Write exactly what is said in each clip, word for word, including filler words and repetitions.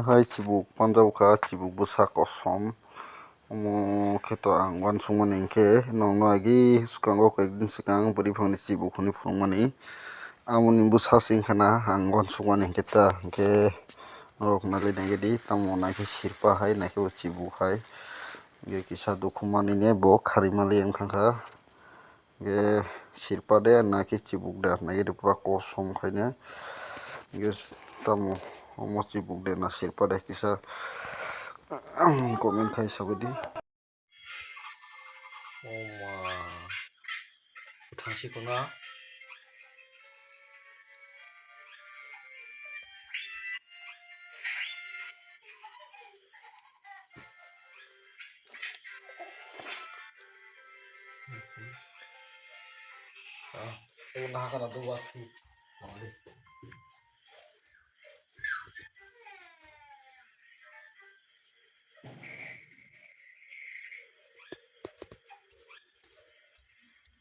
Hai chibuk panjao kha, chibuk bwsa kosom. Omo khe to ang uansukmani hinkhe nokno agi swkango koi ekdin swkang bwrwi phangni chibuk hwnwi phunukmani. Amoni bwsa se wngkha na ang uansukmani hinkhe ta hinkhe norok nailai naikhe di tamo naikhe sirpa hai naikhe bo chibuk hai. Hinkhe kisa dukhu manwi ne bo khari mali wngkha kha. Hinkhe sirpa de na khe chibuk de na khe pura kosom khaine. Hinkhe tamo omo chibuk de na sirpa de kisa comment khai sabaidi. Oma. Thangsi kuna. Ah, itu nah kana dua tu. Mali.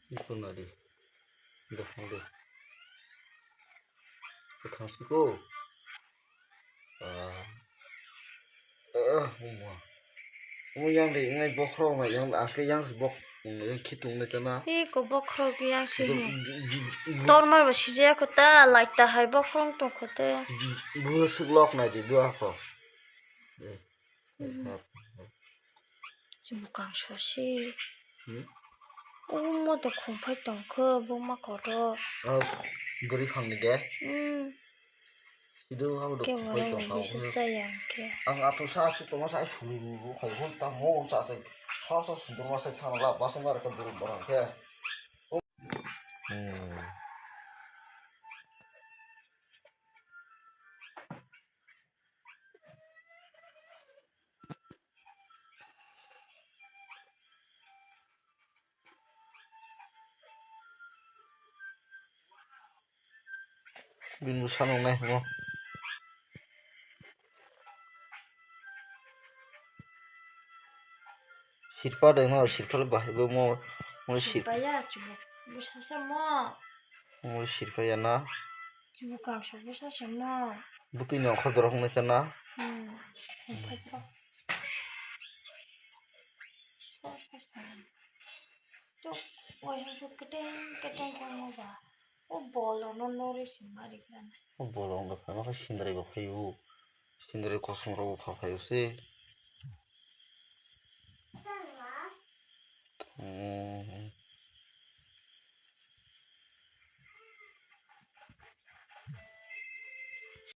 Itu nadi. Dah, dah. Itu thangsi ko. Ah. Ah, omo. Omo yang de, yang bokhorok na, yang akhe yang se bok, yang khitung na chana. Iko bokhorok yang se. Torma bo sijaya ko ta, light ta hai bokhorok tong ko te. Bo swk lok nai di dua ko. Chumukang sosi. Hmm? Omo to khumphai tongkho buma kotor. Ah, bwrwi phangni de? Hmm. Sido abo do khumphai tongkha. Khe wala wala bisa chaya khe. Ang ato sa su tongma sa sulu khai hon ta mo sa sa. Sa sa sundor ma sa thana la ba sa mar ka buru barang khe. Hmm. Bini bwsa nung nai hwngo. Sirpa de no, sirpa le bahai bo mo, mo sir- Sirpa ya, chubuk bwsa se mo. Mo sirpa ya na. Chubuk kangsa bwsa se mo. Bwtwi ni ongkhor dorok wngnai chana. Hmm. Ongkhor dorok. Tok, waisa su keteng keteng khe wngma ba. O bolo no nori sima ri kha. O bolo wngkha khe sindri bo phai o. Sindri kosom rok bo pha phai o se.